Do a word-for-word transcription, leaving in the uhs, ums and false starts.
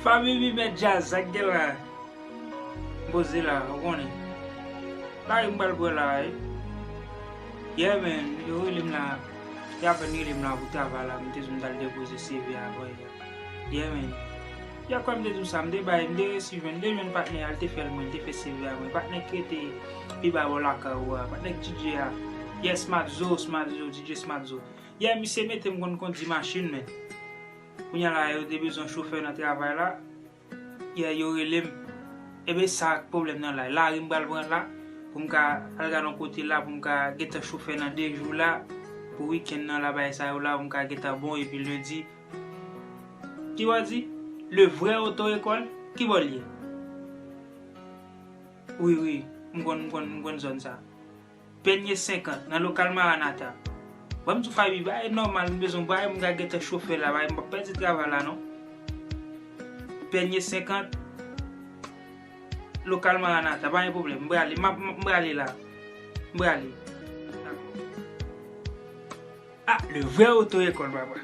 Fabibi mèt djaz, sa k gen la? M poze la, ou konnen. Lari m pral pran la, wi. Yeah, man, yo rele m la. Y apèn rele m la pou travay la, m te di m t al depoze C V a avè yè. Yeah, man. Yè kwè m te di w sa, m te bay, m te resi jwenn, m te jwenn patnè a, l te fè l mwen, l te fè C V a mwen. Patnè ki rete pi ba bò lakay ou a, patnè ki D J a. Yeah, Smartzo, Smartzo, D J Smartzo. Yeah, misye mete m konn kondi machin, men. Kounye a la, yo te bezwen chofè nan travay la. Yeah, yo rele m. Ebyen, sa k pwoblèm nan la. Lari m pral pran la, pou m ka al gade yon kote la, pou m ka gentan chofè nan de jou la, pou wikenn nan, la bagay sa yo la, pou m ka gentan bon, epi lendi. Ki w a di? Le vrai auto-école? Ki bò l ye? Wi, wi, m konn, m konn, m konn zòn sa. Pènye senkant, nan lokal Maranatha. Bon, m di w Fabi, bagay nòmal, m bezwen bagay, m ka gentan chofè la, bagay, m p ap pèdi travay la, non. Pènye senkant, lokal Maranatha, pa gen pwoblèm, m prale, m ap, m prale la. M prale. Ah, le vrai auto-école, papa.